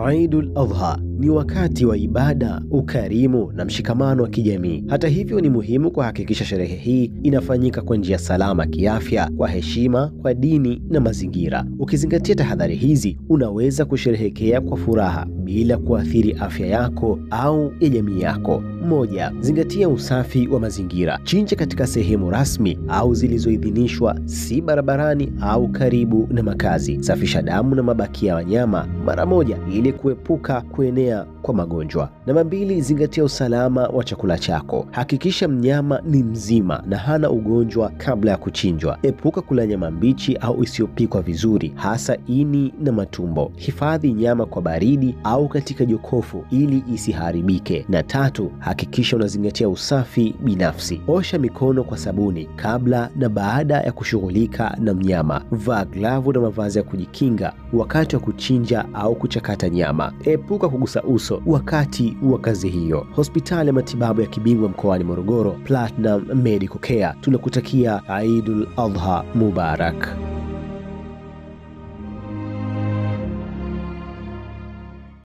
Eidul Adha ni wakati wa ibada, ukarimu na mshikamano wa kijamii. Hata hivyo, ni muhimu kuhakikisha sherehe hii inafanyika kwa njia salama kiafya, kwa heshima kwa dini na mazingira. Ukizingatia tahadhari hizi, unaweza kusherehekea kwa furaha bila kuathiri afya yako au ya jamii yako. 1. Zingatia usafi wa mazingira. Chinja katika sehemu rasmi au zilizoidhinishwa, si barabarani au karibu na makazi. Safisha damu na mabaki ya wanyama mara moja ili kuepuka kuenea kwa magonjwa. Namba 2, zingatia usalama wa chakula chako. Hakikisha mnyama ni mzima na hana ugonjwa kabla ya kuchinjwa. Epuka kula nyama mbichi au isiyopikwa vizuri, hasa ini na matumbo. Hifadhi nyama kwa baridi au katika jokofu ili isiharibike. Na 3, hakikisha unazingatia usafi binafsi. Osha mikono kwa sabuni kabla na baada ya kushughulika na mnyama. Vaa glavu na mavazi ya kujikinga wakati wa kuchinja au kuchakata nyama. Epuka kugusa uso wakati wa kazi hiyo. Hospitali ya matibabu ya kibingwa mkoani Morogoro, Platinum Medical Care, tunakutakia Eidul Adha Mubarak.